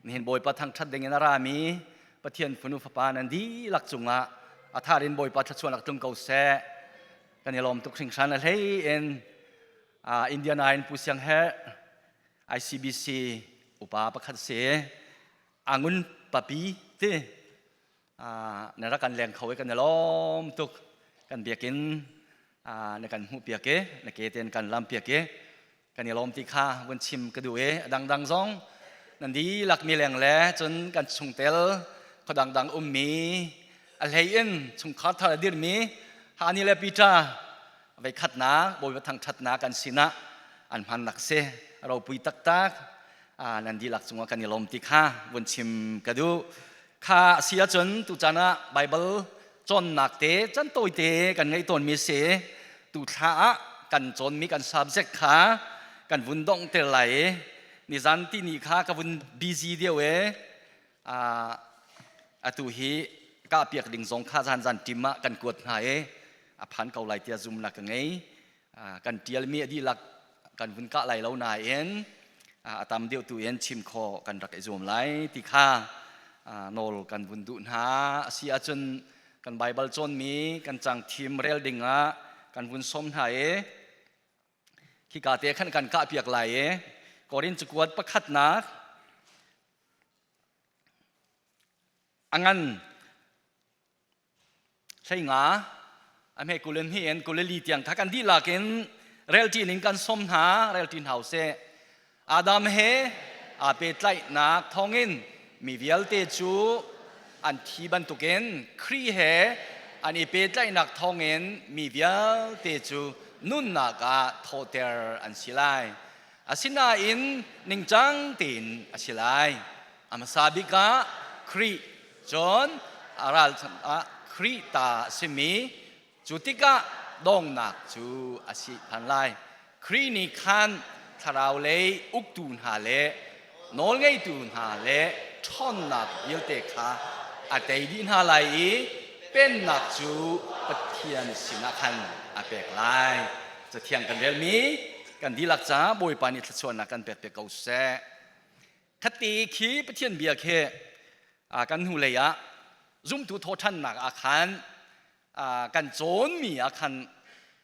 Nihin Bawipa thangṭhat dingin a rami Pathian fanu fapa nan dihlak cungah a thar in Bawipa thluachuahnak tlung ko seh. Kan i lawm tuk hringhran a hlei in Indiana in Pu Siang Herh ICBC upa pakhat si Angun papi ti na rak kan leng kho i kan i lawm tuk. Kan biakinn na kan hmuh piak i na ke ten kan lam piak i kan i lawm ti kha vun chim ka duh i a dangdang zong nan dihlak mi leng le cun kan chungtel khuadang dang ummi a hlei in chungkhar thar a dirmi Hani le Peter vei khatnak Bawipa thangṭhatnak kan sinah an hmannak si ropui taktak nan dihlak cungah kan i lawm ti kha vun chim ka duh. Kha a si ahcun tuchan ah Baibal cawnnak te can tawite kan ngeih tawnmi si. Tu thla ah kan cawnmi kan subject kha kan vun donghter lai i nizan ti ni kha ka vun busy deuh e. Atu hi kah piak ding zong kha zan zan tim ah kan kuat hna i a phan ko lai tiah zumnak ka ngei. Kan tialmi a dihlak kan vun kah lai lo nain a tam deuh tu in chim khawh kan rak i zuam lai ti kha nawl kan vun duh hna. A si ahcun kan Baibal cawnmi kan cang thim rel ding ah kan vun sawm hna i khika te khan kan kah piak lai i Korin cakuat pakhatnak a ngan 15 a hme 22 in 24 tiang kha kan dihlak in relṭi ning kan som hna. Relṭi hna usih. Adam he aa pehtlaihnak thawngin mi vialte cu an thi bantukin Khrih he an i pehtlaihnak thawngin mi vialte cu nunnak ah thawhter an si lai. Asinain ningcang tein a si lai. A hmasa bik ah Khrih, cun a ralchanh ah Khrih ta a simi cu tikah dongnak cu a si ṭhan lai. Khrih nih khan thlarau lei uktu hna le nawlngeitu hna le ṭhawnnak vialte kha a tei dih hna lai i pennak cu Pathian sinah khan a pek lai. Cathiang kan relmi kan dihlak caah Bawipa nih thluachuahnak kan pek te ko seh. Khati khi Pathian bia khi kan hnulei ah zumtu thawṭhannak ah khan kan cawnmi ah khan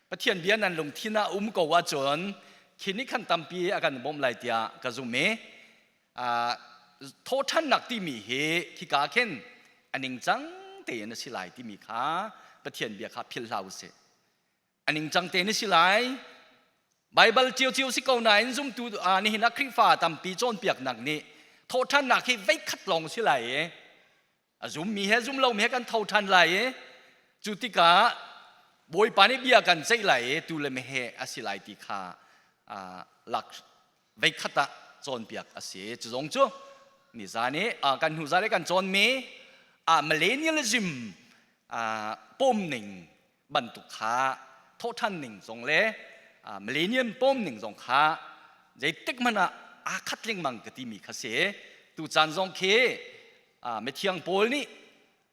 Pathian bia nan lungthin ah um ko ahcun khi nih khan tampi a kan bawmh lai tiah ka zum i thawṭhannak timi hi khika khin a ningcang tein a si lai timi kha Pathian bia kha philh hlah usih. A ningcang te na si lai. Baibal ciocio si ko nain zumtu nihin ah Khrihfa tampi cawnpiaknak nih thawhṭhannak hi veikhat lawng si lai i a zummi he zum lomi he kan tho ṭhan lai i cu tikah Bawipa nih bia kan ceih lai i tu le meheh a si lai ti kha lak veikhat ah cawnpiak a si. Cu zong cu nizan i kan hnu zan i kan cawnmi millennialism pawmning bantuk kha thawhṭhan ning zong le millennium pawm ning zong kha zeitik hmanh ah aa khat lengmang ka timi kha si. Tu caan zong khi mithiang Paul nih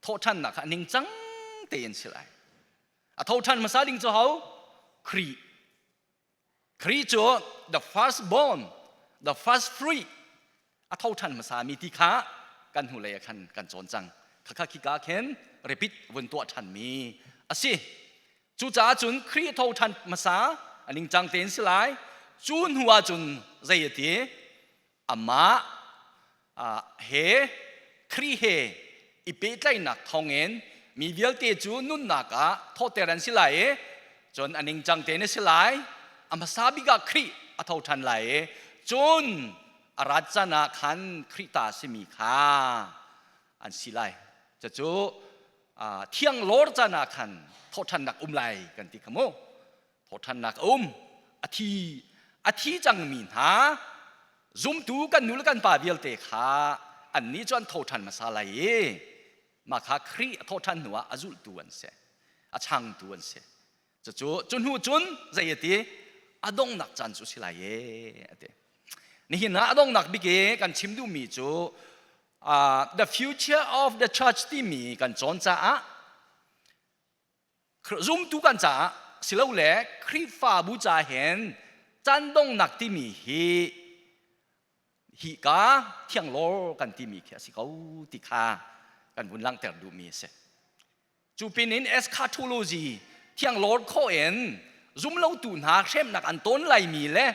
thawhṭhannak kha ningcang tein si lai. A thoṭhan hmasa ding cu ho? Khrih. Khrih cu the first born, the first fruit, a tho ṭhan hmasa mi ti kha kan hnulei ah khan kan cawn cang. Khakha khika khin repeat vun tuah ṭhan mi a si. Cucaah cun Khrih tho ṭhan hmasa a ningcang tein si lai. Cu hnu ah cun zei a ti? Amah he Khrih he i pehtlaihnak thawngin mi vialte cu nunnak ah thawhter an si lai i cun a ningcang tein a si lai. A hmasa bik ah Khrih a tho ṭhan lai i cun a rat caan ah khan Khrih ta a simi kha an si lai. Cucu thiang lawr caan ah khan thawhṭhannak um lai kan ti kha mu. Thawhṭhannak a um. A thi cangmi hna zumtu kan nu le kan pa vialte kha annih cu an tho ṭhan hmasa lai i mah kha Khrih a thawhṭhan hnuah a zulhtu an si, a changtu an si. Cucu cu hnu cun zei a ti? A donghnak caan cu a si lai e a ti. Nihin ah a donghnak bik i kan chim duhmi cu the future of the church timi kan cawn caah zumtu kan caah silole Khrihfabu ca hin caan donghnak timi hi. Hi ka thianglawr kan timi khi a si ko ti kha kan vun langhter duhmi a si. Cu pin in eschatology thianglawr khawh in zumlotu hna hremnak an tawn laimi le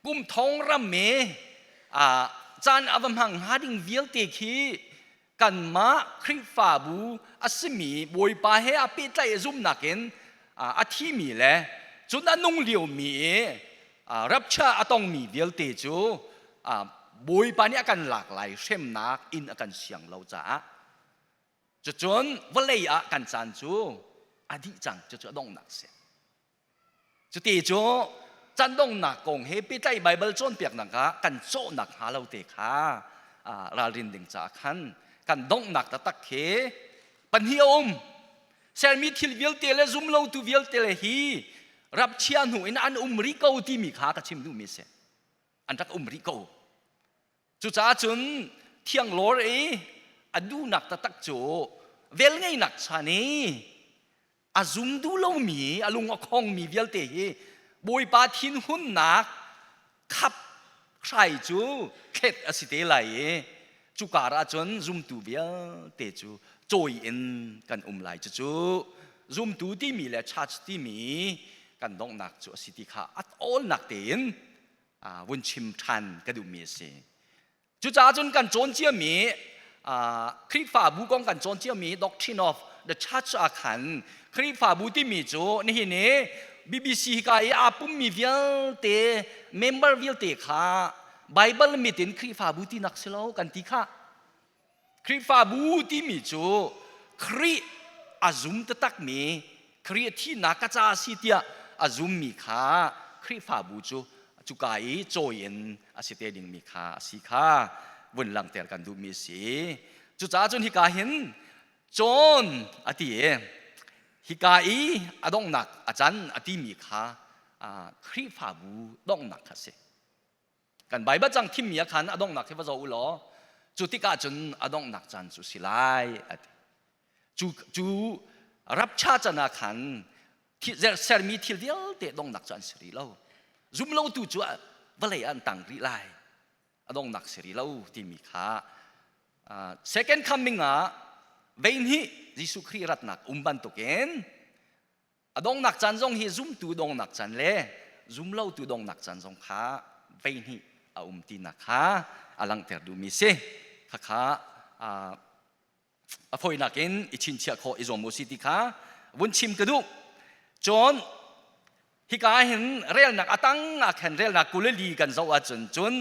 kum thong ram i caan a va hmang hnga ding vialte khi kanmah Khrihfabu a simi Bawipa he a pehtlaih zumnak in a thimi le cun a nung liomi i rapture a tongmi vialte cu Bawipa nih a kan lak lai hremnak in a kan siang lo caah Cucun vawlei ah kan caan cu a dih cang. Cucu a donghnak a si. Cuti cu can donghnak kong he pehtlaih Baibal cawnpiaknak ah kan cawhnak hnga lo te kha ralrin ding caah khan kan donghnak taktak khi pahnih a um. Sermi thil vialte le zumlotu vialte le hi rapchia hnu in an um rih ko timi kha ka chim duhmi a si. An rak um rih ko. Cucaah cun thianglawr i a duhnak taktak cu velngeihnak chan i a zum duh lomi a lung a khongmi vialte hi Bawipa thinhunnak khap hrai cu thlet a si te lai i cu kar ah cun zumtu vialte cu cawi in kan um lai. Cucu zumtu timi le church timi kan donghnak cu a si ti kha a awlnak tein vun chim ṭhan ka duhmi a si. Cucaah cun kan cawn ciami Khrihfabu kong kan cawn ciami Doctrine of the Church ah khan Khrihfabu timi cu nihin i BBC hika i aa pummi vialte member vialte kha Bible mit in Khrihfabu tinak si lo kan ti kha. Khrihfabu timi cu Khrih a zum taktakmi, Khrih thihnak ka ca a si tiah a zummi kha Khrihfabu cu cuka i cawi in a si te dingmi kha a si kha vun langhter kan duhmi a si. Cucaah cun hika hin cawn a ti i hika i a donghnak a can a timi kha Khrihfabu donghnak kha a si. Kan Baibal cang thimmi ah khan a donghnak hi va zoh u law cu tikah cun a donghnak caan cu si lai a ti. Cu cu rapcha can ah khan sermi thil vialte donghnak cu an si rih lo. Zumlotu cu vawlei ah an tang rih lai. A donghnak si rih lo timi kha second coming ah veihnih Jesuh Khrih ratnak um bantukin A donghnak caan zong hi zumtu donghnak caan le zumlotu donghnak caan zong kha veihnih a um tinak kha a langhter duhmi si. Khakha a fawinak in i chinchiah khawh i zuam u si ti kha vun chim ka duh. Cun hika hin relnak a tang ah khan relnak 24 kan zoh ahcun cun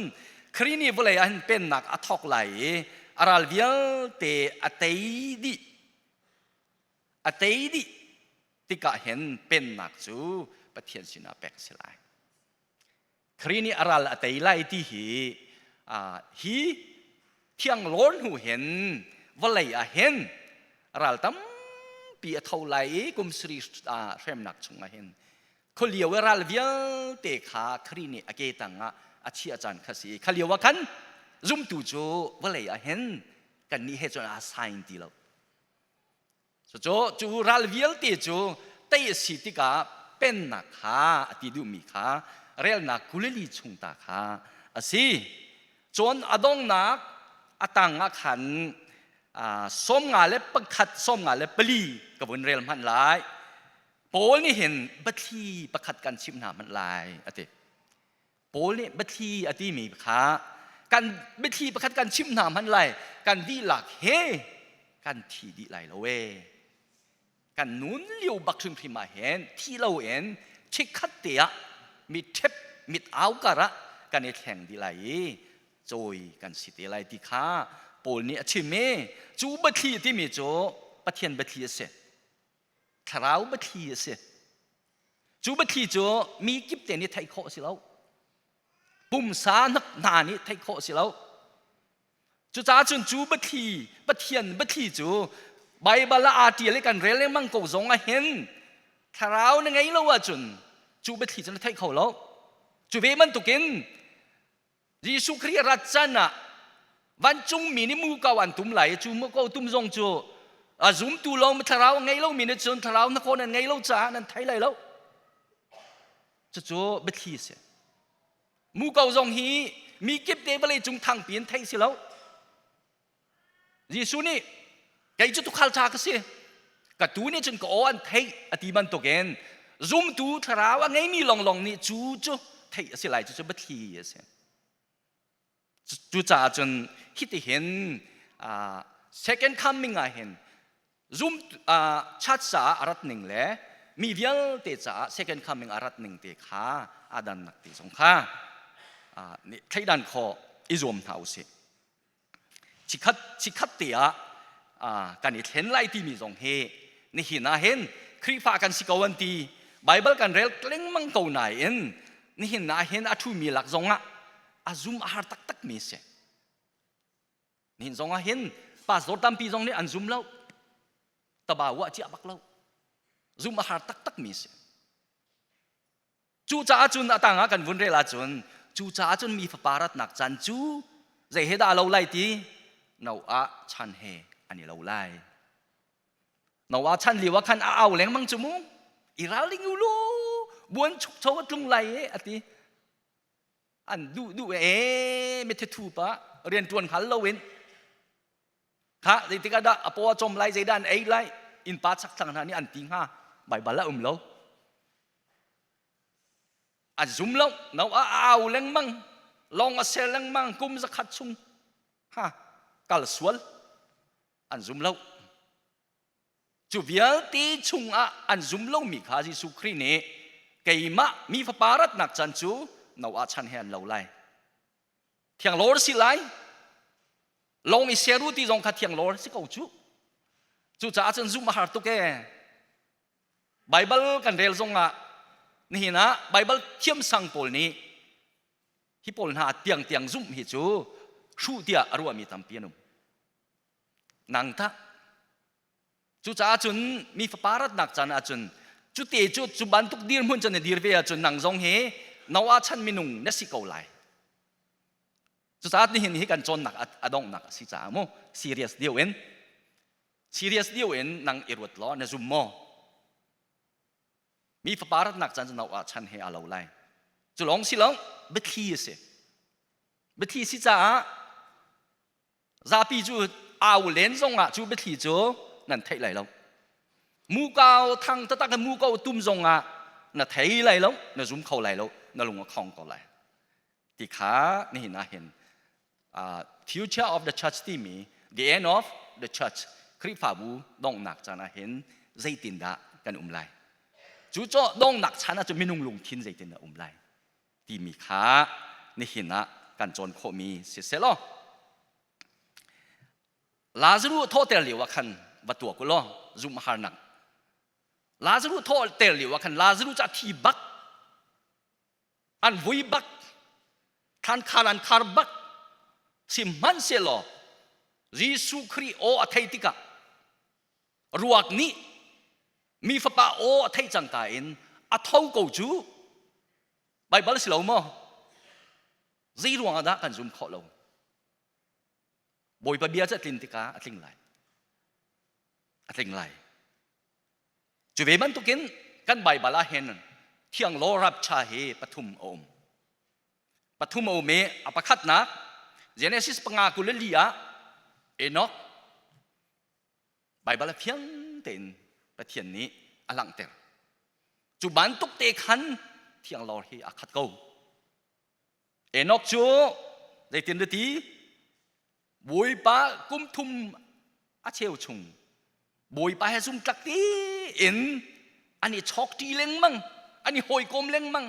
Khrih nih vawlei ah hin pennak a thawk lai i a ral vialte a tei dih A tei dih tikah hin pennak cu Pathian sinah pek a si lai. Khrih nih a ral a tei lai ti hi hi thianglawr hnu hin vawlei ah hin ral tampi a tho lai i kum sarih hremnak chungah hin khualio i ral vialte kha Khrih nih a ke tangah a chiah caan kha si i kha lio ah khan zumtu cu vawlei ah hin kannih he cun aa sain ti lo. Cucu cu ral vialte cu tei a si tikah pennak kha a ti duhmi kha relnak 24 chung ta kha a si. Cun a dongnak a tang ah khan 51 54 ka vun rel hmanh lai. Paul nih hin biathli pakhat kan chimh hna hmanh lai a ti. Paul nih biathli a timi kha kan biathli pakhat kan chimh hna hmanh lai kan dihlak he kan thi dih lai lo ee. Kan nun lio bak hrimhrim ah hin thi loin chikkhat te ah mit ṭhep mit au kar ah kan i thleng dih lai i cawi kan si te lai ti kha Paul nih a chim i cu biathli timi cu Pathian biathli a si. Thlarau biathli a si. Cu biathli cu mi kip te nih theih khawh a si lo. Pumsa hna nih theih khawh a si lo. Cucaah cun cu biathli, Pathian biathli cu Baibal ah aa ṭial i kan rel lengmang ko zong ah hin thlarau na ngei lo ahcun cu biathli cu na theih kho lo. Cu ve bantukin Jesuh Khrih rat can ah vancungmi nih muko an tum lai i cu muko tum zong cu a zumtu lo thlarau a ngei lomi nih cun thlarau hnakhaw nan ngei lo caah nan thei lai lo. Cucu biathli a si. Muko zong hi Mi kip te vawlei cung thangpi in theih si lo. Jesuh nih kei cu tuukhal ṭha ka si. Ka tuu nih cun ka aw an theih a ti bantukin zumtu thlarau a ngeimi lawnglawng nih cu cu theih a si lai cu cu biathli a si. Cucaah cun hitihin second coming ah hin zum church caah a rat ning le mi vialte caah second coming a rat ning te kha aa dannak te zong kha thleidan khawh i zuam hna usih. Chikhat chikhat te ah kan i thlen lai timi zong hi nihin ah hin Khrihfa kan si ko an ti Bible kan rel lengmang ko nain nihin ah hin a ṭhumi lak zongah a zum a har taktak mi si. Nihin zong ah hin pastor tampi zong nih an zum lo. Taba wa ciah bak lo. Zum a har taktak mi si. Cucaah cun a tangah kan vun rel ahcun cucaah cun mi fapa ratnak caan cu zei he dah a lo lai ti Noah chan he an i lo lai. Noah chan lio ah khan a au lengmang cu mu i ralring u lu buan chukcho a tlung lai e a ti. An duh duh e mithethu pa rian ṭuan hngal loin kha zeitik ah dah a paw a cawm lai zeidah an ei lai innpa chakthlang hna nih an ti hnga Baibal ah um lo. A zum lo, no a au lengmang, lawng a ser lengmang kum zakhat chung. Ha, kal sual. An zum lo. Cu vialte chungah an zum lomi kha Jesuh Khrih nih keimah mi fapa ratnak caan cu Noah chan he an lo lai. Thianglawr si lai. Lawng i ser u ti zong kha thianglawr si ko cu. Cucaah cun zumh a har tuk ee. Baibal kan rel zongah nihin ah Baibal thiamsang pawl nih hi pawl hna tiangtiang zumh hi cu hruh tiah a ruahmi tampi an um. Nang tah? Cucaah cun mi fapa ratnak caan ahcun cute cu cu bantuk dirhmun cun na dir ve ahcun nang zong hi Noah chan minung na si ko lai. Cucaah nihin hi kan cawnnak a donghnak a si caah mu serious deuh in Serious deuh in nang i ruat law na zum maw? Mi fapa ratnak caan cu Noah chan he aa lo lai. Cu lawng si lo, biathli a si. Biathli si caah zapi cu au len zongah cu biathli cu nan theih lai lo. Mukau thang taktak in mukau tum zongah na thei lai lo, na zum kho lai lo, na lung a khong ko lai. Ti kha nihin ah hin uh, future of the church timi the end of the church Khrihfabu donghnak caan ah hin zeitindah kan um lai cu caw donghnak chan ah cun minung lungthin zeitindah um lai timi kha nihin ah kan cawn khawhmi si selaw Lazarus thawhter lio ah khan va tuak u law zumh harnak Lazarus thawhter lio ah khan Lazarus cu a thi bak an vui bak thlan khar an khar bak sihmanhsehlaw Jesuh Khrih aw a thei tikah ruak nih mi fapa aw a theih cangka in a tho ko cu Baibal si lo maw zei ruangah dah kan zum khawh lo Bawipa bia cu a tlin tikah a tling lai a tling lai Cu ve bantukin kan Baibal ah hin thianglaw rapcha hi pathum a um. Pathum a um i a pakhatnak Genesis panga 24 ah Enoch Baibal a fiang tein Pathian nih a langhter. Cu bantuk te khan thianglawr hi a khat ko. Enoch cu zeitin da ti? Bawipa kum thum a cheu chung Bawipa he zumtlak tiin an i chawk ṭi lengmang, an i hawikom lengmang.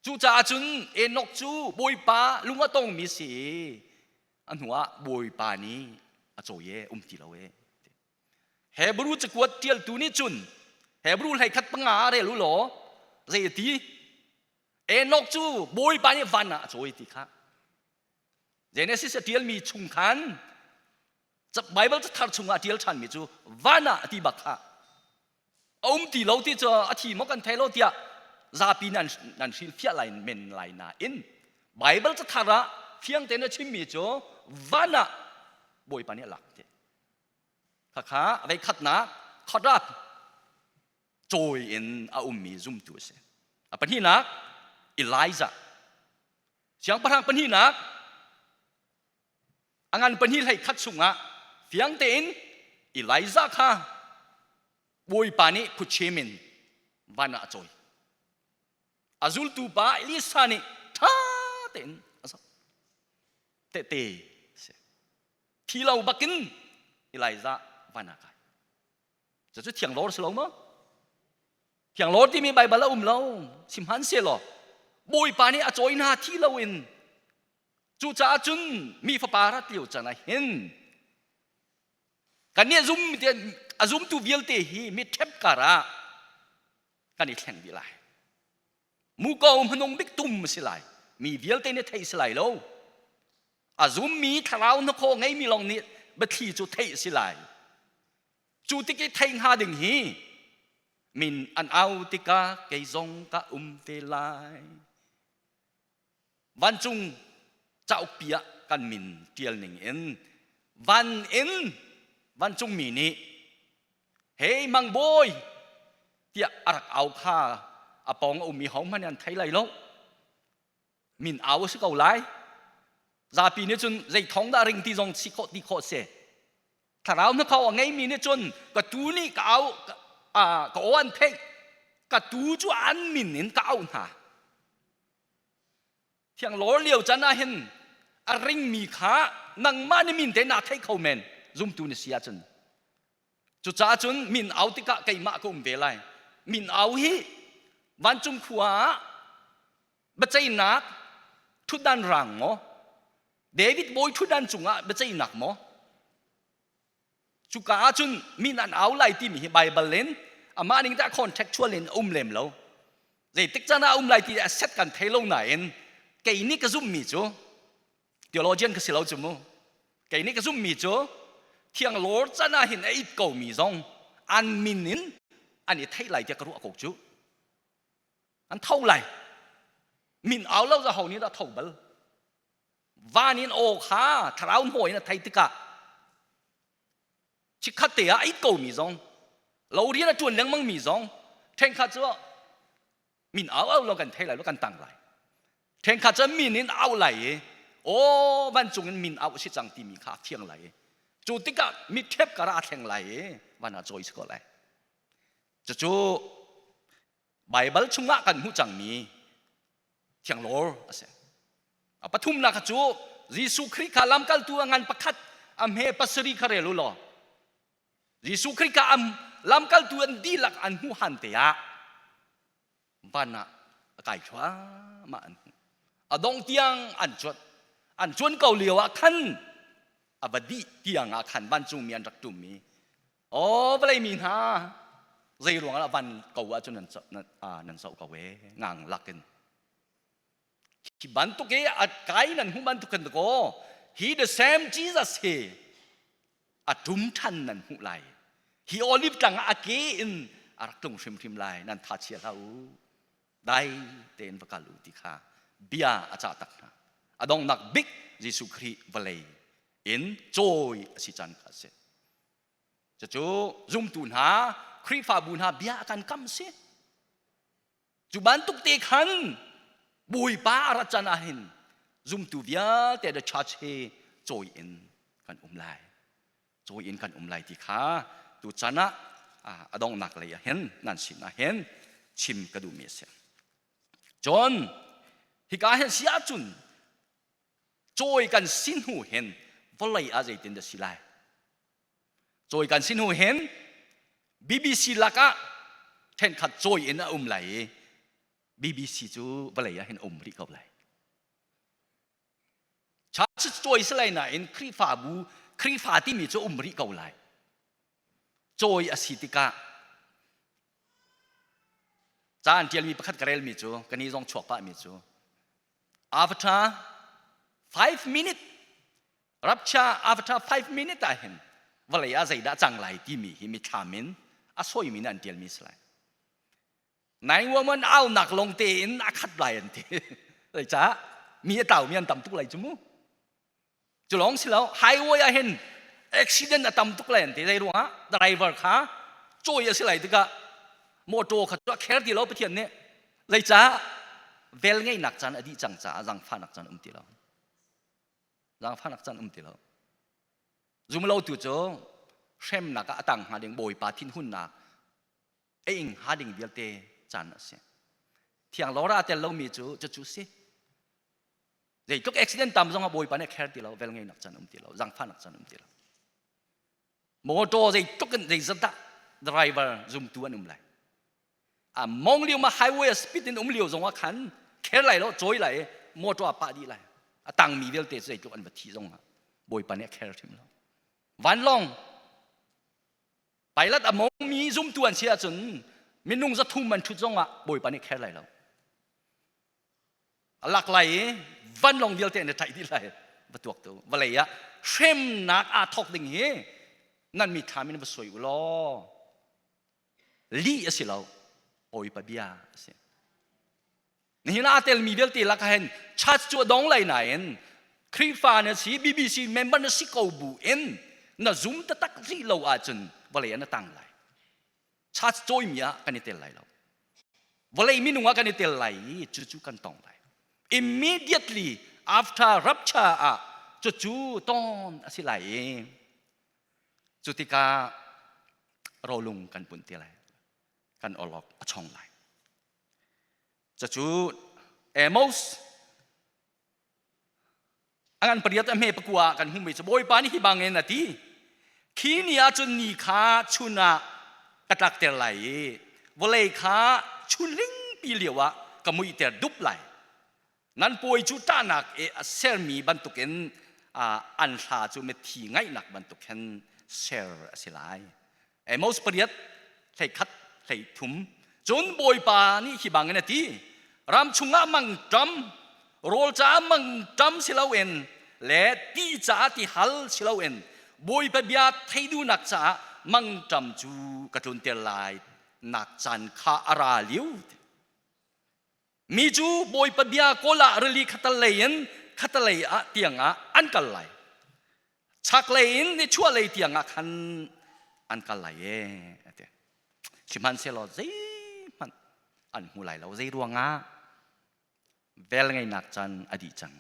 Cucaah cun Enoch cu Bawipa lung a tongmi si. A hnuah Bawipa nih a cawi e, um ti lo e. Hebrew cakuat ṭialtu nih cun Hebrew hlei khat panga ah rel u law zei a ti? Enoch cu Bawipa nih van ah a cawi ti kha. Genesis a ṭialmi chung khan Bible cathar chungah a ṭial ṭhanmi cu van ah a ti bak kha a um ti lo ti cu a thi maw kan thei lo tiah zapi nan nan hrilhfiah lai men lai nain Bible cathar ah fiang tein a chimmi cu van ah Bawipa nih a lak ti khakha veikhatnak khat cawi in a ummi zumtu a si a pahnihnak Elijah. Siangpahrang pahnihnak a ngan pahnih hlei khat chungah fiang tein Elijah kha Bawipa nih phuchim in van ah a cawi. A zultu pa Elisa nih ṭha tein a zoh. Tehte si. Thi lo bakin Elijah van ah kai. Cucu thianglawr si lo maw? Thianglawr timi Baibal a um lo. Sihmanhsehlaw Bawipa nih a cawi hna thi loin cucaah cun mi fapa rat lio can ah hin kan nih zum a zumtu vialte hi mi ṭhep kar ah kan i thleng dih lai. Muko hmanung bik tum a si lai. Mi vialte nih theih si lai lo. A zummi thlarau hnakhaw ngeimi lawng nih biathli cu theih a si lai. Cu tik i theih hnga ding hi min an au tikah kei zong ka um te lai. Vancung cauk pi ah kan min ṭial ning in van in vancungmi nih Hey mangbawi tiah a rak au kha a pawng a ummi hohmanh an thei lai lo. Min au a si ko lai. Zapi nih cun zei thawng dah ring ti zong si khawh ti khawh si. Thlarau hnakhaw a ngeimi nih cun ka tu nih ka au ka aw an theih ka tu cu an min in ka auh hna. Thianglawr lio can ah hin a ringmi kha nangmah ni min te naa theih kho men zumtu na si ahcun. Cucaah cun min au tikah keimah ka um ve lai. Min au hi vancung khua ah biaceihnak ṭhutdan rang maw? David bawi ṭhutdan cungah biaceihnak maw? Cuka ah cun min an au lai timi hi Baibal in amah ning dah contextual in a um lem lo. Zeitik caan ah a um lai ti a set kan thei lo nain kei nih ka zumhmi cu theologian ka si lo cu mu. Kei nih ka zumhmi cu thiang lawr can ah hin a it komi zong an min in an i theih lai tiah ka ruah ko cu. An tho lai. Min au lo za ho nih dah tho bal. Van in aw kha thlarau hnaw in a thei tikah chikkhat te ah a it komi zong lo rian a ṭuan lengmang mi zong ṭhenkhat cu min au au lo kan thei lai lo kan tang lai ṭhenkhat cu min in au lai i aw vancung in min au a si cang timi kha a fiang lai i cu tikah mi ṭhep kar ah a thleng lai i van ah cawi si ko lai cucu Baibal chungah kan hmuh cangmi thianglawr a si. A pathumnak kha cu Jesuh Khrih kha lamkaltu a ngan pakhat a hme pasarih kha rel u law Jesuh Khrih kha am lamkaltu an dihlak an hmuh han te ah van ah a kai thluahmah an hmuh. A dong tiang an cuanh. An cuan ko lio ah khan a va dih tiang ah khan vancungmi an rak ṭum i Aw vawlei mi hna zei ruang ah van ko ahcun nan nan zoh ko e ngang lakin hi bantuk i a kai nan hmuh bantuk kan ko hi the same Jesus hi a tum than nan hmuh lai hi olive tlang ah a ke in a rak tlung hrimhrim lai nan tha chia hlah u dai tein va kal u ti kha bia a cah tak hna a donghnak bik Jesuh Khrih vawlei in cawi a si caan kha a si Cucu zumtu hna, Khrihfabu hna bia a kan kam si. Cu bantuk te khan Bawipa a rat caan ah hin zumtu vialte the church hi cawi in kan um lai. Cawi in kan um lai ti kha tu caan ah a donghnak lei ah hin nan sin ah hin chim ka duhmi a si. Cun hika hin si ahcun cawi kan si hnu hin vawlei ah zeitin dah si lai cawi kan si hnu hin BBC lakah ṭhenkhat cawi in a um lai i BBC cu vawlei ah hin um rih ko lai church cawi si lai nain Khrihfabu Khrihfa timi cu um rih ko lai cawi a si tikah ca an ṭialmi pakhat ka relmi cu ka ni zong chuak pahmi cu Avatar 5 minute rapcha Avatar 5 minute ah hin vawlei ah zeidah cang lai timi hi mithlam in a sawimi nih an ṭialmi si lai. 911 aunak lawng tein a khat lai an ti. Zeicah mi a taumi an tam tuk lai cu mu. Cu lawng si lo highway ah hin accident a tam tuk lai an ti. Zei ruangah driver kha cawi a si lai tikah motor kha cu a kher ti lo Pathian nih. Zeicah? Velngeihnak caan a dih cang caah zaangfahnak caan um ti lo. Zaangfahnak caan um ti lo. Zumlotu cu hremnak ah a tang hnga ding Bawipa thinhunnak a ing hnga ding vialte caan a si. Thiang lawra a tel lomi cu cucu si. Zeitluk accident tam zong ah Bawipa nih a kher ti lo, velngeihnak caan um ti lo, zaangfahnak caan um ti lo. Motor zeitluk in zeizat dah driver zumtu an um lai. A mong lio ma highway a speed in um lio zong ah khan kher lai lo, cawi lai, motor a pah dih lai. A tangmi vialte cu zeitluk an va thi zong ah Bawipa nih a kher hrim lo. Vanlawng pilot a mongmi zumtu an si ahcun minung zathum an ṭhut zong ah Bawipa nih kher lai lo. A lak lai i vanlawng vialte an i ṭaih dih lai. Va tuak tu vawlei ah hremnak aa thawk ding hi nan mithlam in va suai u law lih a si lo Bawipa bia a si. Nihin aa telmi vialte lakah hin church cu a dong lai nain Khrihfa na si BBC member na si ko bu in na zum taktak rih lo ahcun vawlei ah na tang lai. Church cawimi ah kan i tel lai lo. Vawlei minung ah kan i tel lai i cucu kan tong lai. Immediately after rapture ah cucu ton a si lai i cu tikah rolung kan pun ti lai. Kan awlok a chong lai. Cucu Amos a ngan pariat a hme pakua ah kan hmuhmi cu Bawipa nih hi bangin a ti khi ni ah cun ni kha chun ah ka tlakter lai i vawlei kha chun lingpi lio ah ka muihter dup lai nan pawi cu ṭahnak i a sermi bantukin an hla cu mithi ngaihnak bantuk khin ser a si lai Amos pariat 11 13 cun Bawipa nih hi bangin a ti ram chungah mangṭam rawl caah mangṭam si loin le ti caah ti hal si loin Bawipa bia thei duhnak caah mangṭam cu ka tlunter lai nak caan kha a ra lio Mi cu Bawipa bia kawl ah rili khatalei in khatalei ah tiangah an kal lai. Chaklei in nichuahlei tiangah khan an kal lai ee a ti. Sihmanhsehlaw zeihmanh an hmu lai lo. Zei ruangah velngeihnak caan a dih cang.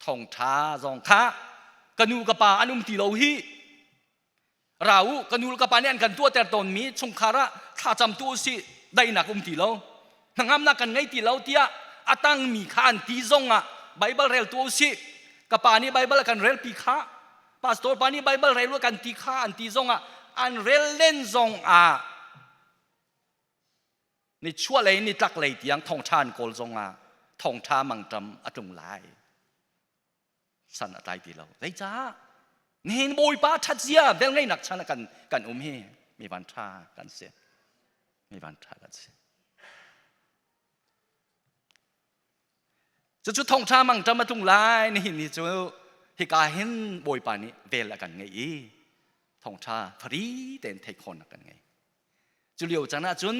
Thawngṭha zong kha ka nu ka pa an um ti lo hi ra u ka nu ka pa nih an kan tuahter tawnmi chungkhar ah thlacam tu usih daihnak um ti lo hnangamnak kan ngei ti lo tiah a tangmi kha an ti zong ah Baibal rel tu usih ka pa nih Baibal a kan relpi kha pastor pa nih Baibal rel u kan ti kha an ti zong ah an rel len zong ah nichuahlei nitlaklei tiang thawngṭha an kawl zongah thawngṭha mangṭam a tlung lai san a tlai ti lo zeicah nihin bawipa ṭhat zia velngeihnak chan ah kan kan um hi mi van ṭha kan si mi van ṭha kan si cucu thawngṭha mangṭam a tlung lai nihin ni cu hika hin bawipa nih vel a kan ngeih i thawngṭha fari tein theih khawhnak kan ngei Cu lio caan ah cun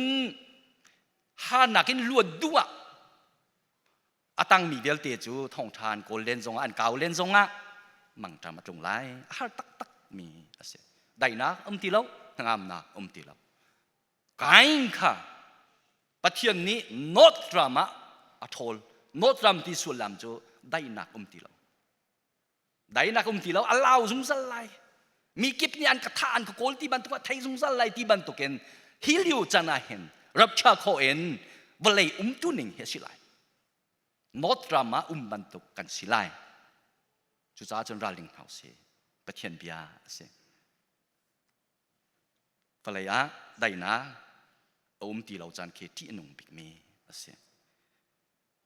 harnak in luat duh ah a tangmi vialte cu thawngṭha an kawl len zongah an kau len zongah mangṭam a tlung lai. A har taktak mi a si. Daihnak um ti lo, hnangamnak um ti lo. Kain kha Pathian nih North ram ah a ṭhawl. North ram ti sullam cu daihnak um ti lo. Daihnak um ti lo, a lau zungzal lai. Mi kip nih an ka thah, an ka kawl ti bantuk ah thei zungzal lai ti bantukin hi lio can ah hin rapture khawh in vawlei umtu ning hi a si lai. North ram ah um bantuk kan si lai. Cucaah cun ralring hna usih. Pathian bia a si. Vawlei ah daihnak a um ti lo caan khi ṭih a nung bikmi a si.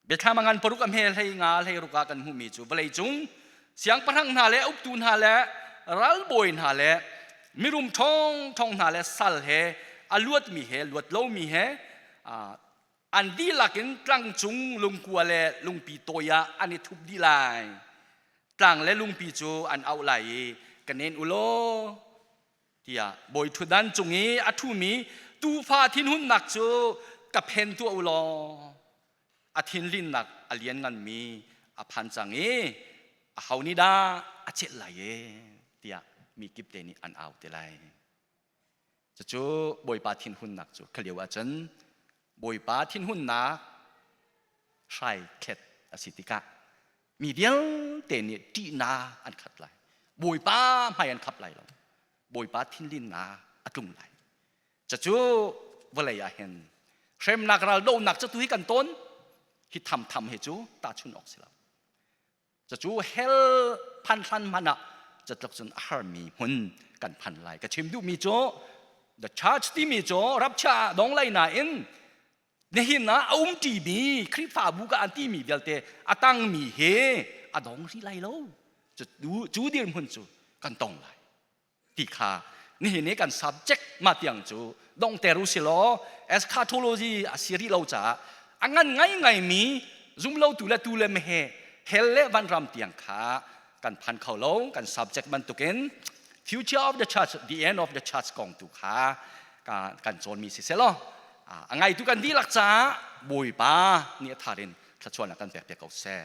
Biathlam a ngan paruk a hme hlei nga hlei ruk ah kan hmuhmi cu vawlei cung siangpahrang hna le uktu hna le ralbawi hna le mirum ṭhawng hna le sal he a luatmi he luat lomi he an dihlak in tlang cung lungkua le lungpi tawi ah an i thup dih lai. Tlang le lungpi cu an auh lai i ka nen u law tiah bawi ṭhutdan cung i a ṭhumi tuufa thinhunnak cu ka phen tuah u law a thinlinnak a liannganmi a phan cang i aho nih dah a celh lai e tiah mi kip te nih an au te lai. Cucu Bawipa thinhunnak cu kha lio ahcun Bawipa thinhunnak. Hrai thlet a si tikah mi vialte nih ṭihnak an khat lai. Bawipa hmai an khap lai lo. Bawipa thinlinnak a tlung lai. Cucu vawlei ah hin hremnak raldohnak cu tu hi kan tawn hi tham tham hi cu tahchun awk si lo. Cucu hell phan hlan hmanh ah catluk cun a harmi hmun kan phan lai. Ka chim duhmi cu the church timi cu rapcha dong lai nain nihin ah a um ṭimi Khrihfabu ka an timi vialte a tangmi he a dong rih lai lo. Cu dirhmun cu kan tong lai. Ti kha nihin i kan subject ma tiang cu dongter u silaw eschatology a si rih lo caah a ngan ngaingai mi zumlotu le tu le mehe hell le vanram tiang kha kan phan kho lo. Kan subject bantukin future of the church, the end of the church kong tu kha kan cawnmi si selaw a ngaitu kan dihlak caah Bawipa nih a thar in thluachuahnak kan pek piak ko seh.